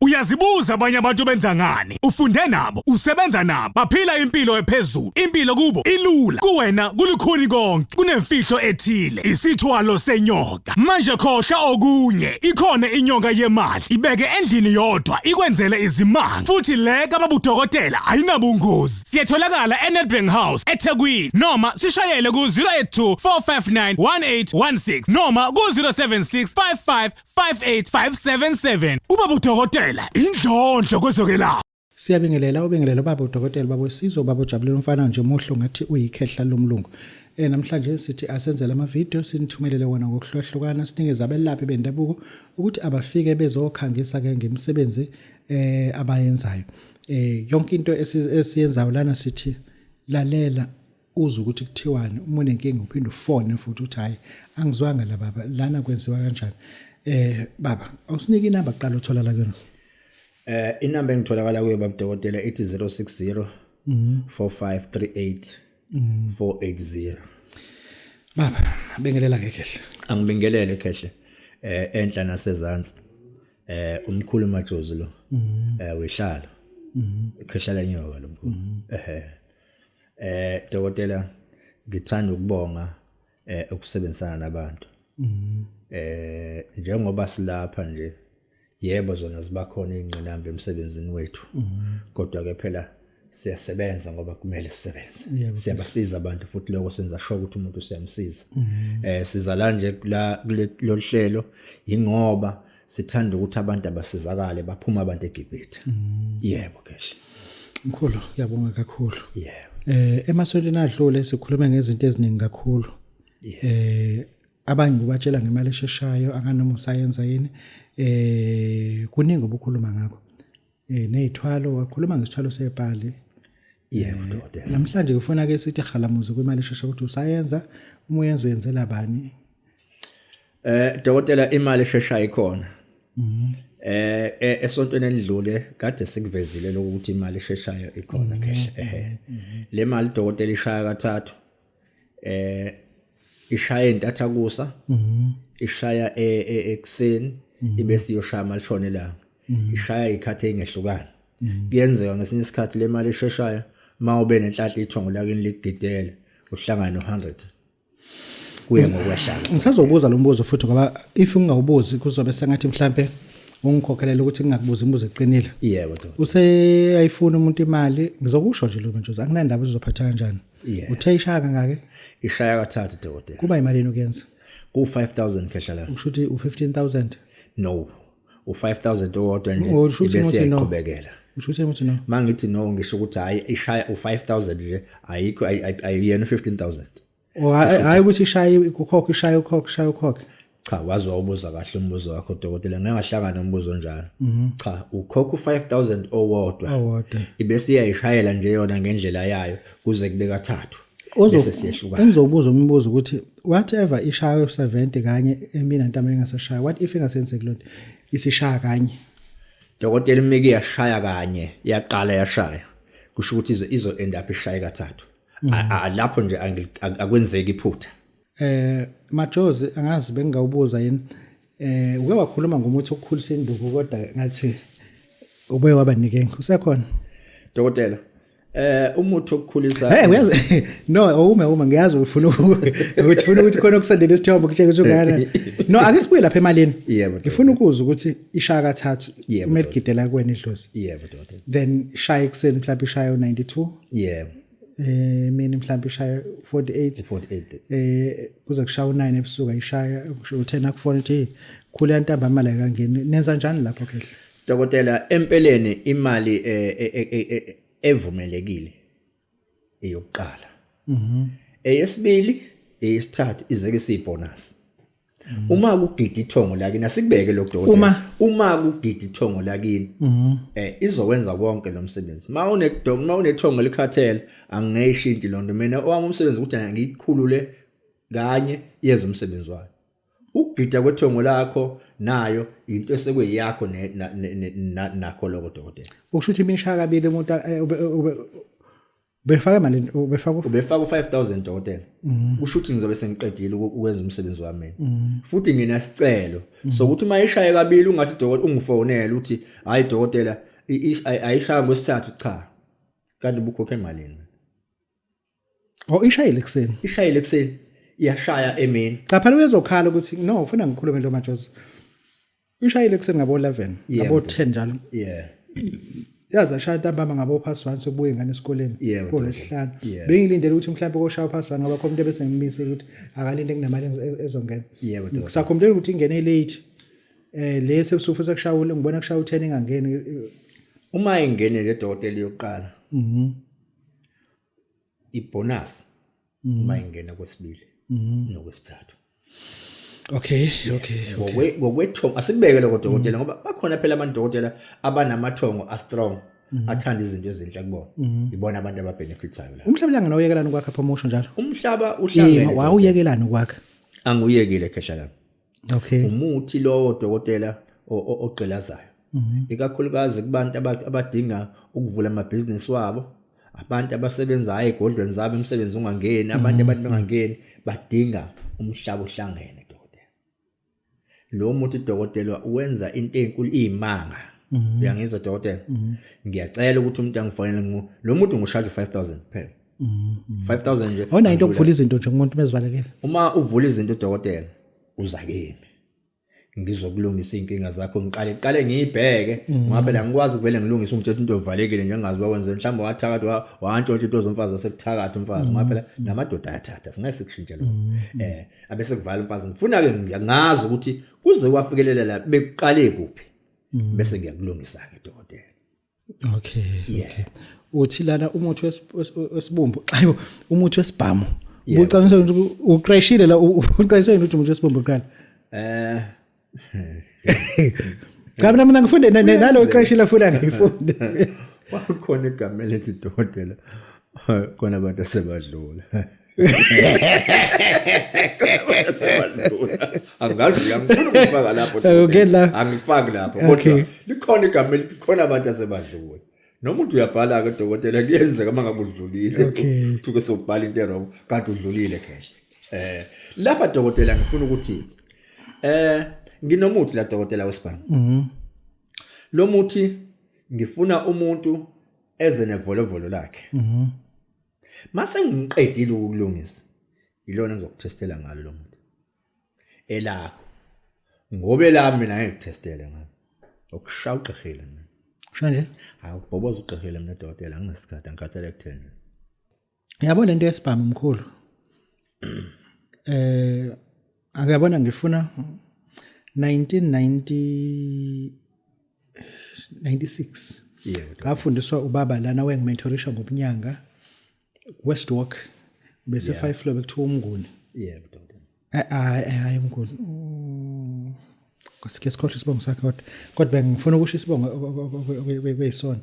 Uyazibuza abanye abantu benza ngani? Ufunde nabo, usebenza nabo, baphila impilo ephezulu. Impilo kubo ilula, kuwena kulukhuni konke. Kunemfihlo ethile, isithwalo senyoka. Manje khohlwa okunye, ikhona inyoka yemali. Ibeke endlini yodwa, ikwenzele izimanga. Futhi le kababudokotela ayinabungozi. Siyatholakala eNedbank House eThekwini noma sishayele ku-082 459 1816 noma ku-076 55 58577. Ubaba udokotela indlondlo kwezokwelapha. Siyabingelela ubingelela ubaba udokotela baba wesizwe ubaba ujabulela umfana nje muhle ngathi uyikhehla lomlungu. Eh namhlanje sithi asenzele ama video sinithumelele wona ngokuhlukahlukana sinikeze abelaphi bendabuko ukuthi abafike bezokhangisa ke ngemisebenzi eh abayenzayo. Eh yonke into esiyenzayo lana sithi lalela uzwe ukuthi kuthiwani uma unenkinga uphinde ufone futhi uthi hayi angizwanga la baba lana kwenziwa kanjani eh baba awusinike inamba kuqala othola la kuyona. Inamba engitholakala kuyo baba dokotela ithi 060 4538 480. Baba bengelela ke kehle. Angibingelele khehle enhla nasezansi. Umkhulu Majozi lo. Wehlala. Ikhehla lenyoka lo mkhulu. Ehhe. Dokotela ngithanda ukubonga ukusebenzisana nabantu. Njengoba silapha nje yebo zona zibakhona ingqinamba emsebenzini wethu. Kodwa ke phela siyasebenza ngoba kumele sisebenze. Siyabasiza abantu futhi lokho senza sure ukuthi umuntu siyamsiza. Siza la nje la kulolu hlelo ingoba sithanda ukuthi abantu abasizakale baphuma abantu eGibhithe. Yebo kehle. Mkhulu ngiyabonga kakhulu. Yebo. Emasontweni adlule sikhulume ngezinto eziningi kakhulu. Abanye ubatshela ngemali esheshayo akanoma usayenza yini kuningi obukhuluma ngakho. Nezithwalo wakhuluma ngesithwalo sepali. Yebo dokotela. Namhlanje ngifuna ke sithi khalamuze kwimali eshesha ukuthi usayenza uma uyenza uyenzela bani? Dokotela imali esheshayo ikhona. Esontweni elidlule kade sikuvezile lokuthi imali esheshayo ikhona khehle. Ehhe. Le mali dokotela ishaya kathathu. Ishaya entathakusa. Ishaya ekuseni ibese iyoshaya malishona ilanga. Ishaya ikhathi engehlukani. Kuyenzeka ngesinye isikhathi le mali esheshayo mawube nenhlanhla ithongo lakini likugidele uhlangane no100. Kuye ngokwehla. Ngisazobuza lo mbuzo futhi ngoba if ngingawubuzi kuzobe sengathi mhlambe ungikhokhelela ukuthi ngingakubuza imibuzo eqinile. Yebo dokotela. Useyayifuna umuntu imali ngizokusho nje lo mnjozi anginandaba uzophatha kanjani. Uthe ishaya kangaki? Ishaya kathathu dokotela. Kuba imalini ukuyenza? Ku 5000 khehla la. Usho ukuthi u15000? No. U5000 owodwa nje Usho ukuthi ibese uthi no. iyayiqhubekela. Usho ukuthi uthi no. Mangithi no ngisho ukuthi hayi ishaya u5000 nje ayikho ayiyena u15000. Oh hayi ukuthi ishaye ukhokhe ishaye ukhokhe ishaye ukhokhe. Cha waze wawubuza kahle umbuzo wakho dokotela ngeke ngahlangana umbuzo onjalo. Cha ukhokha u5000 owodwa. Owodwa. Ibese iyayishayela nje yona ngendlela yayo kuze kube kathathu. Bese siyehlukana. Engizobuza umbuzo ukuthi whatever ishaye 70 kanye emina ntama engasashaya what if ingasenzeki lonto isishaya kanye. Dokotela imike yashaya kanye yaqala yashaya kusho ukuthi izo end up ishaye kathathu. Lapho nje akwenzeki iphutha. Majozi angazi bengingawubuza yini uke wakhuluma ngomuthi okukhulisa induku kodwa ngathi ube wabanike usekhona. Dokotela umuthi okukhulisa Hey uyazi no awume uma ngiyazi ufuna ukuthi ufuna ukuthi khona okusendela isithombe kutshela ukuthi ungakanani. No ake sibuye lapha emalini. Yebo, Ngifuna ukuzwa ukuthi ishaya kathathu Yebo, uma ligidela kuwena idlozi. Yebo dokotela. Then ishaya ekuseni mhlawumbe ishaya u92 Yebo. Emini mhlawumbe ishaya 48 48. Kuze kushaya u9 ebusuku ayishaya u10 akufona ukuthi khule ntambama imali ayikangeni. Nenza njani lapho kehle? Dokotela empeleni imali evumelekile eyokuqala. Eyesibili, eyesithathu izeke siyibonus. Uma kugida ithongo lakini asikubeke lokho dokotela. Uma kugida ithongo lakini izowenza wonke lo msebenzi. Ma unedongo, ma unethongo elikhathele angiyishintshe lonto mina owami umsebenzi ukuthi ngiyikhulule kanye yenze umsebenzi wayo. Ukugida kwethongo lakho nayo into esekuyiyakho nakho lokho dokotela. Usho ukuthi imishaya kabili umuntu Befaka imali ubefaka Ubefaka u5000 dokotela. Kusho ukuthi ngizobe sengiqedile ukwenza umsebenzi wami mina. Futhi nginasicelo sokuthi uma ishaye kabili ungathi dokotela ungifonele uthi hayi dokotela ayishaya ngosithathu cha. Kanti ubukhokhe malini? Oh ishayile ekuseni. Ishayile ekuseni. Iyashaya emini. Cha phela uyezokhala ukuthi no ufuna ngikhulume lo majozi. Ishayile ekuseni ngabo 11, ngabo 10 njalo. Yeah. Yaze ashaya ntambama ngabo past 1 sokubuya ingane esikoleni. Kolwesihlanu. Bengilindele ukuthi mhlawumbe koshaya past 1 ngoba khona umuntu ebese ngimmisile ukuthi akalinde kunemali ezongena. Ngisakhombela ukuthi ingene late. Eh le sebusuku futhi kushaya ngibona kushaya u10 ingangeni. Uma ingene le dokotela yokuqala. Ibonus uma ingena kwesibili nokwesithathu. Okay. Ngokwethongo asikubeke lokho dokotela ngoba bakhona phela abantu dokotela abanamathongo a strong athanda izinto ezinhle kubona. Ibona abantu ababenefithayo la. Umhlaba langa nawuyekelana ukwakha promotion njalo. Umhlaba uhlangene. Wawuyekelana ukwakha. Anguyekile khehla lami. Okay. Umuthi lowo dokotela ogqilazayo. Ikakhulukazi kubantu abadinga ukuvula amabhizinisi wabo, abantu abasebenzayo egodlweni zabo umsebenzi ungangeni, abantu abantu bengangeni, badinga umhlaba ohlangene dokotela. Lo muthi dokotela wenza into enkulu imanga. Uyangizwa dokotela? Ngiyacela ukuthi umuntu angifonele lo muntu ngushaje 5000 kuphela. 5000 nje. Awunayo into yokuvula izinto nje kumuntu mezivalekile. Uma uvula izinto dokotela uza kimi. Ngizokulungisa inkinga zakho ngiqale qale ngiyibheke ngoba phela ngikwazi ukuvele ngilungise ungitshela into ovalekile nje ngingazi bakwenze mhlawumbe wathakatha wantshontsha into zomfazi wasekuthakatha umfazi ngoba phela namadoda ayathatha singeke sikushintshe lokho. Abese kuvala umfazi ngifuna ke ngiyangazi ukuthi kuze kwafikelela la bekuqale kuphi bese ngiyakulungisa ke dokotela. Okay. Uthi lana umuthi wesibumbu, ayibo umuthi wesibhamu. Ubucaniswe ukuthi uqeshile la ucaniswe ukuthi umuthi wesibumbu kuqala. Cha mina mina ngifunde nalo uqeshile futhi angifunde. Wakhona igama elithi dokotela. Khona abantu asebadlula. Angazi ngifuna ukufaka lapho. Okay la. Angifaki lapho kodwa likhona igama elithi khona abantu asebadlula. Noma uthi uyabhala ke dokotela kuyenzeka uma ngabe udlulile. Uthuke sobhala into wrong kanti udlulile khehle. Lapha dokotela ngifuna ukuthi nginomuthi la dokotela wesibhamu. Lo muthi ngifuna umuntu eze nevolovolo lakhe. Mase ngiqedile ukulungisa ilona ngizokuthestela ngalo lo muntu elakho ngoba elami mina ngeke ngikuthestele ngalo okushaya ugqihile mina Kusho nje hayi ubhoboza ugqihile mina dokotela anginesikhathi angikhathele kutheni yabo lento yesibhamu mkhulu akuyabona ngifuna 1990 96 yebo ngafundiswa ubaba lana wengimentorisha ngobunyanga West Walk bese five floor bekuthiwa umnguni yebo dokotela hayi umnguni Nkosi sikhohle isibongo sakhe kodwa kodwa bengifuna ukusho isibongo kweyisona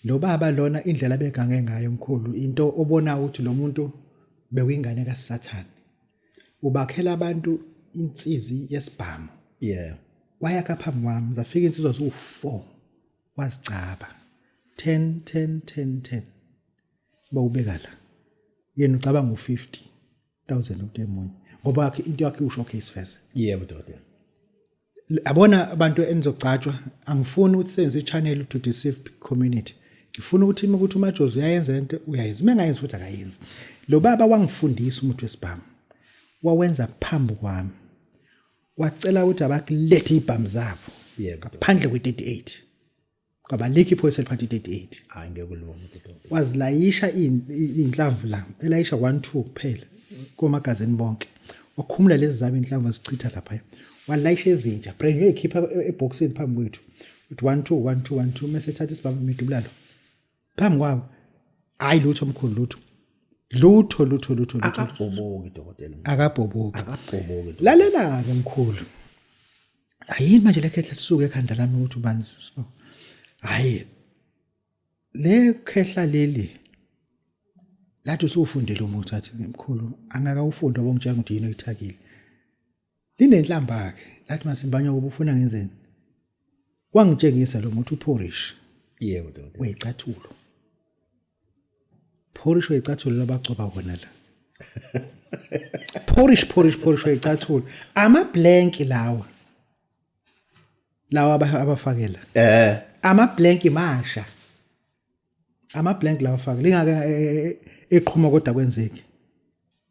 lo baba lona indlela abegange ngayo mkhulu into obona ukuthi lo muntu bekuyingane kaSathane ubakhela abantu insizi yesibhamu yeah wayakha phambi kwami zafika insizwa ziwu-4 wazicaba 10 10 10 10 bawubeka la yena ucabanga u-50 000 umuntu emunye ngoba yakhe into yakhe usho case first yebo dokotela yabona abantu enizogcatshwa angifuni ukuthi senze i-channel to deceive community ngifuna ukuthi uma ukuthi umajozi uyayenza into uyayenza uma engayenzi futhi akayenzi lo baba wangifundisa umuthi wesibhamu wawenza phambi kwami wacela ukuthi abakulethe ibhamu zabo yebo ngaphandle kwe-38 kwaba likho iphoyisa eliphatha i-38 hayi ngeke ulibone dokotela wazilayisha iy'nhlamvu la elayisha 1 2 kuphela komagazini bonke wakhumula lezi zami inhlamvu wazichitha lapha walayisha ezintsha brand new ekhipha ebhokisini phambi kwethu uthi 1 2 1 2 1 2 mase ethatha isibhamu midubula lo phambi kwabo hayi lutho omkhulu lutho lutho lutho lutho lutho akabhoboki dokotela akabhoboki akabhoboki lalela ke mkhulu ayini manje lekhehla lisuke ekhanda lami ukuthi ubani hayi le khehla leli lathi usufundile umuthi athi mkhulu angakawufundi obongitshela ukuthi yini oyithakile linenhlamba ke lathi masimbanya kuba ufuna ngenzeni wangitshengisa lo muthi uphorish yebo dokotela weyicathulo. Phorish weyicathulo labagcoba kona la. Phorish phorish phorish weyicathulo. Ama blank lawa. Lawa abafakela. Eh. Ama blank masha. Ama blank lawa afake. Lingake eh, eh, eqhuma kodwa kwenzeki.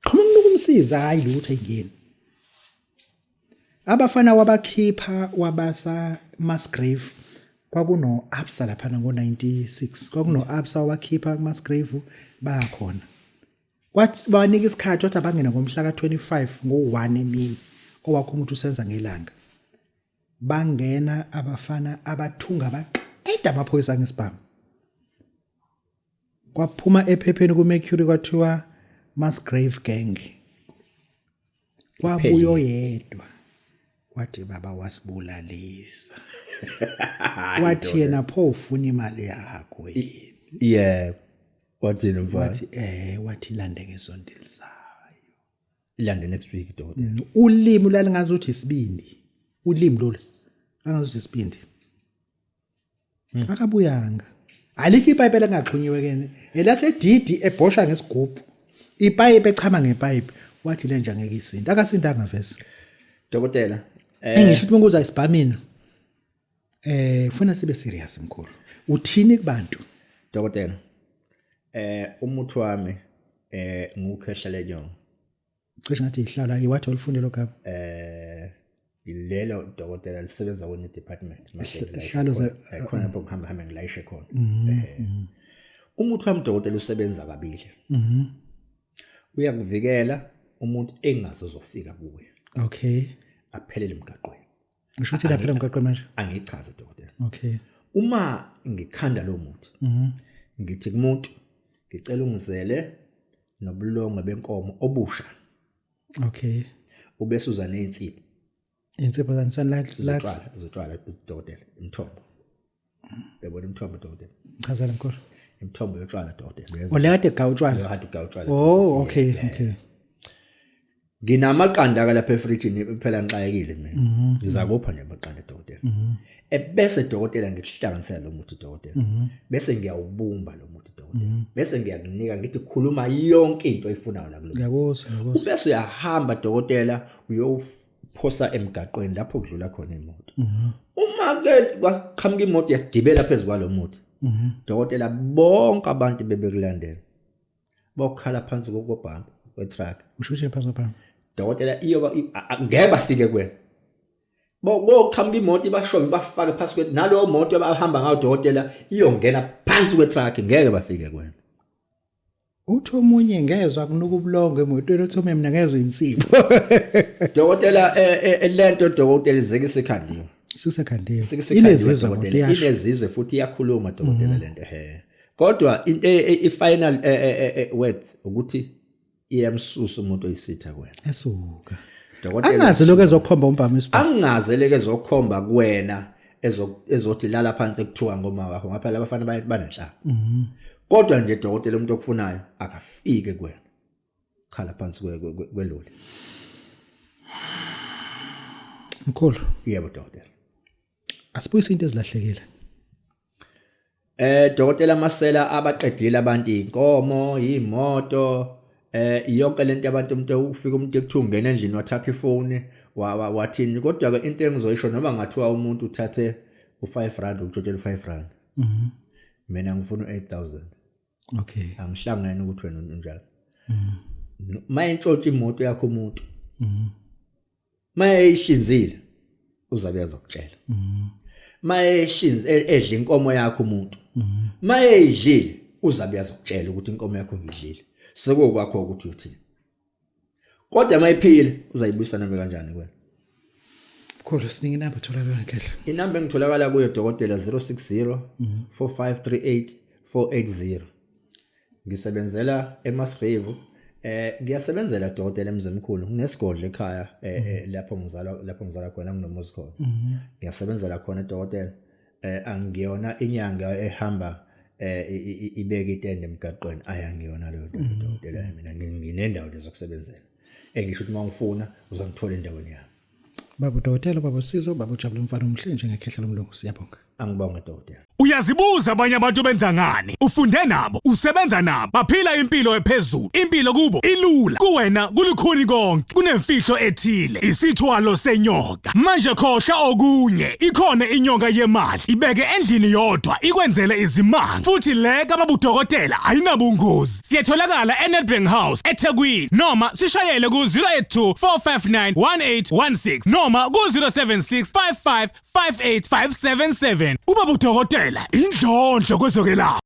Qhuma umnuko umsiza hayi lutho ayingeni. Abafana wabakhipha wabasa mass grave kwakuno Absa lapha ngo 96 kwakuno Absa wakhipha mass grave bakhona kwathi banika isikhathi wathi abangena ngomhla ka 25 ngo 1 emini owakho umuntu usenza ngelanga bangena abafana abathunga baqeda amaphoyisa ngesibhamu Kwaphuma ephepheni kuMercury kwathiwa Mass Grave Gang. Kwabuya oyedwa. Wathi baba wasibulalisa. Wathi yena pho ufuna imali yakho yini? Yeah. Wathini mfana? Wathi eh wathi lande ngesonto elizayo. Ilande next week dokotela. Ulimi lalingazi ukuthi isibindi. Ulimi lolu. Angazi ukuthi isibindi. Akabuyanga. Alikho ipayipi elingaxhunyiwe kene. Elasedidi ebhosha ngesigubhu. Ipayipi echama ngepayipi. Wathi lenja ngeke isinde. Akasindanga vese. Dokotela. Eh ngisho ukuthi ukuza isibhamini. Eh ufuna sibe serious mkhulu. Uthini kubantu? Dokotela. Eh umuthi wami eh ngukhehla lenyongo. Cishe ngathi ihlala iwathi olufunde lo gama. Eh lelo dokotela lisebenza kwenye department mase Ihlalo eh, khona lapho ngihamba hambe ngilayishe khona. Eh, Umuthi wami dokotela usebenza kabili. Uyakuvikela umuntu engaze uzofika kuwe Okay. aphelele emgaqweni. Ngisho ukuthi lapha emgaqweni manje. Angichaze dokotela. Okay. Uma ngikhanda lo muthi ngithi kumuntu ngicela ungizele nobulongwe benkomo obusha. Okay. Ubese uza nezinsipho. Insipho zani sunlight lux. Zotshwala dokotela imithombo. Yabona imithombo dokotela. Chazela mkhulu. Imithombo yotshwala dokotela. Ole kade ga utshwala. Leyo kade uga utshwala. Oh okay okay. Nginamaqanda ke lapha efrijini phela ngixakekile mina. Ngizakupha nje amaqanda dokotela. Ebese dokotela ngikuhlanganisela lo muthi dokotela. Bese ngiyawubumba lo muthi dokotela. Bese ngiyakunika ngithi khuluma yonke into oyifunayo la kulo. Ngiyakuzwa ngiyakuzwa. Ubese uyahamba dokotela uyophosa emgaqweni lapho kudlula khona imoto. Uma ke kwaqhamuka imoto yagibela phezu kwalo muthi. Dokotela bonke abantu bebekulandela. Bokhala phansi kokobhampa kwetruck. Usho ukuthi phansi kwebhampa. Dokotela iyoba ngeke bafike kuwena. Boqhamuka imoto ibashove bafake phansi kwe nalowo moto abahamba ngayo dokotela iyongena phansi kwetruck ngeke bafike kuwena. Uthi omunye ngezwa kunuka ubulongo emotweni uthi omunye mina ngezwa insipho. Dokotela eh, eh, lento dokotela izeke isikhandiwe. Isusekhandiwe. Inezizwe dokotela inezizwe futhi iyakhuluma dokotela lento ehe. Kodwa into e, i final e, e, word ukuthi iyamsusa umuntu oyisitha kuwena. Esuka. Dokotela angaze lokho ezokhomba umbhamu isibhamu. Angaze leke ezokhomba kuwena ezothi lala phansi ekuthuka ngoma wakho ngapha labafana banenhlamba. Kodwa nje dokotela umuntu okufunayo akafike kuwena. Khala phansi kweloli. Mkhulu. Yebo dokotela. Asibuyise into ezilahlekile. Eh dokotela Masela abaqedile abantu inkomo, imoto, eh yonke lento abantu umuntu ufika umuntu ekuthiwa ungena endlini wathatha ifoni wathini kodwa ke into engizoyisho noma ngathiwa umuntu uthathe u5 rand ukutshotshela u5 rand. Mhm. Mina ngifuna u8000. Okay. Angihlangene ukuthi wena unjani. Mhm. Mayintshontsha imoto yakho umuntu. Mhm. Mayeyihlinzile uzabe yazokutshela. Mayehlinze e, edla inkomo yakho umuntu. Mayeyidlile uzabe yazokutshela ukuthi inkomo yakho ngidlile. Sekukwakho ukuthi uthini. Kodwa mayiphile uzayibuyisa noma kanjani kuwena. Mkhulu siningi inamba tholakala ngekhehla. Inamba engitholakala kuyo dokotela 060 4538 480. Ngisebenzela eMasgrave eh ngiyasebenzela dokotela emzimkhulu nginesigodlo ekhaya eh, eh, lapho ngizalwa lapho ngizalwa khona nginomuzi khona ngiyasebenzela khona dokotela eh angiyona inyanga ehamba eh ibeke itende emgaqweni ayangiyona leyo nto dokotela mina nginendawo nje zokusebenzela engisho ukuthi uma ungifuna uzangithola endaweni yami. Baba udokotela, baba uSizo, baba ujabule umfana omuhle njengekhehla lomlungu. Siyabonga. Angibonge dokotela. Uyazibuza abanye abantu benza ngani? Ufunde nabo, usebenza nabo, baphila impilo ephezulu. Impilo kubo ilula, kuwena kulukhuni konke. Kunemfihlo ethile, isithwalo senyoka. Manje khohlwa okunye, ikhona inyoka yemali. Ibeke endlini yodwa, ikwenzele izimanga. Futhi le kababudokotela ayinabungozi. Siyatholakala eNedbank House eThekwini noma sishayele ku-082 459 1816 noma ku-076 55 58577. Ubaba udokotela indlondlo kwezokwelapha.